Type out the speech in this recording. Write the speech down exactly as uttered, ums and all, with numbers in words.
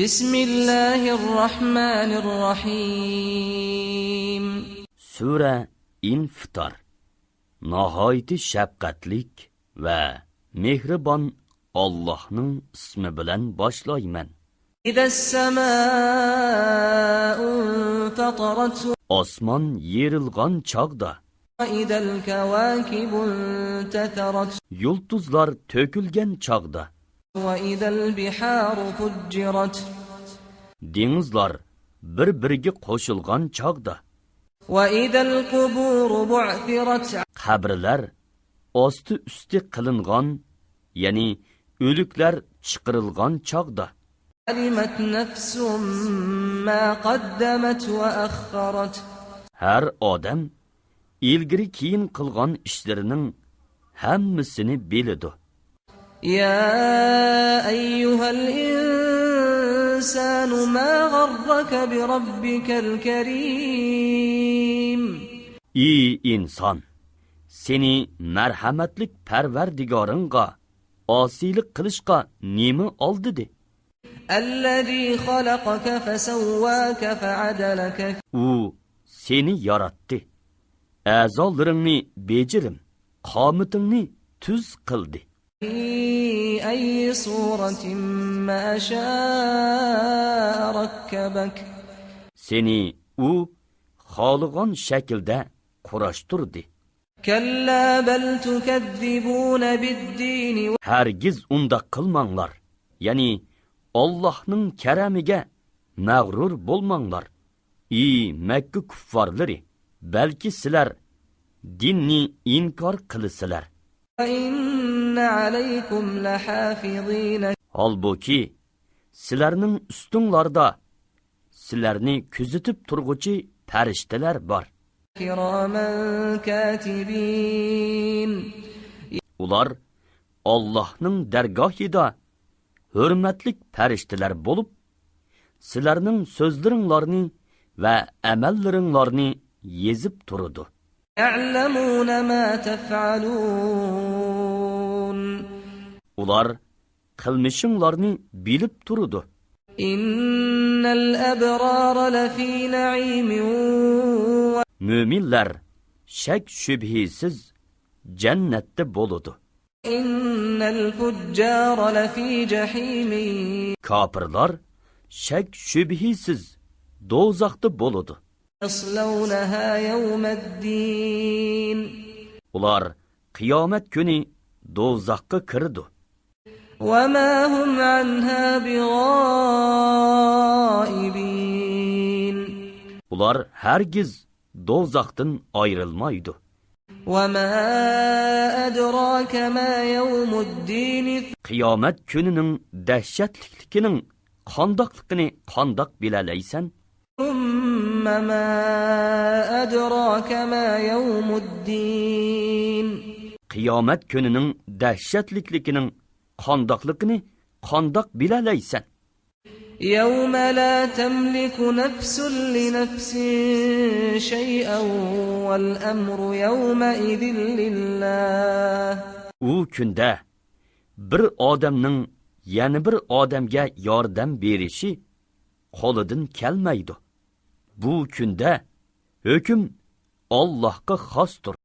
بسم الله الرحمن الرحيم. سۈرە ئىنفىتار. ناھايىتى شەپقەتلىك ۋە مېھرىبان ئاللاھنىڭ ئىسمى بىلەن باشلايمەن. إذا السماء انفطرت. ئاسمان يېرىلغان چاغدا. وإذا الكواكب انتثرت. يۇلتۇزلار تۆكۈلگەن چاغدا. وإذا البحار فجرت. دېڭىزلار بىر-بىرىگە قوشۇلغان چاغدا. وإذا القبور بعثرت. قەبرىلەر ئاستى-ئۈستى قىلىنغان، يەنى ئۆلۈكلەر چىقىرىلغان چاغدا. علمت نفس ما قدمت وأخرت. ھەر ئادەم ئىلگىرى-كېيىن قىلغان ئىشلىرىنىڭ ھەممىسىنى بىلىدۇ. يا أيها الإنسان ما غرك بربك الكريم. ئى ئىنسان، سېنى مەرھەمەتلىك پەرۋەردىگارىڭغا ئاسىيلىق قىلىشقا نېمە ئالدىدى؟ الذي خلقك فسواك فعدلك. ئۇ سېنى ياراتتى، ئەزالىرىڭنى بېجىرىم، قامىتىڭنى تۈز قىلدى. في أي صورة ما شاء ركبك. سېنى ئۇ خالىغان شەكىلدە قۇراشتۇردى. كلا بل تكذبون بالدين. ھەرگىز ئۇنداق قىلماڭلار، يەنى ئاللاھنىڭ كەرەمىگە مەغرۇر بولماڭلار. ئى مەككە كۇففارلىرى، بەلكى سىلەر دىننى ئىنكار قىلىسىلەر. وإن عليكم لحافظين. ھالبۇكى، سىلەرنىڭ ئۈستۈڭلاردا سىلەرنى كۆزىتىپ تۇرغۇچى پەرىشتىلەر بار. كراما كاتبين. ئۇلار ئاللاھنىڭ دەرگاھىدا ھۆرمەتلىك پەرىشتىلەر بولۇپ، سىلەرنىڭ سۆزلىرىڭلارنى ۋە ئەمەللىرىڭلارنى يېزىپ تۇرىدۇ. يعلمون ما تفعلون. ئۇلار قىلمىشىڭلارنى بىلىپ تۇرىدۇ. إن الأبرار لفي نعيم. مۆمىنلەر شەك-شۈبھىسىز جەننەتتە بولىدۇ. إن الفجار لفي جحيم. كاپىرلار شەك-شۈبھىسىز دوزاختا بولىدۇ. يصلونها يوم الدين. ئۇلار قىيامەت كۈنى دوزاخقا كىرىدۇ. وما هم عنها بغائبين. ئۇلار ھەرگىز دوزاختىن ئايرىلمايدۇ. وما أدراك ما يوم الدين. قىيامەت كۈنىنىڭ دەھشەتلىكلىكىنىڭ قانداقلىقىنى قانداق بىلەلەيسەن؟ ثم ما أدراك ما يوم الدين. قىيامەت كۈنىنىڭ دەھشەتلىكلىكىنىڭ قانداقلىقىنى قانداق بىلەلەيسەن؟ يوم لا تملك نفس لنفس شيئا والأمر يومئذ لله. ئۇ كۈندە بىر ئادەمنىڭ يەنە بىر ئادەمگە ياردەم بېرىشى قولىدىن كەلمەيدۇ. بۇ كۈندە ھۆكۈم ئاللاھقا خاستۇر.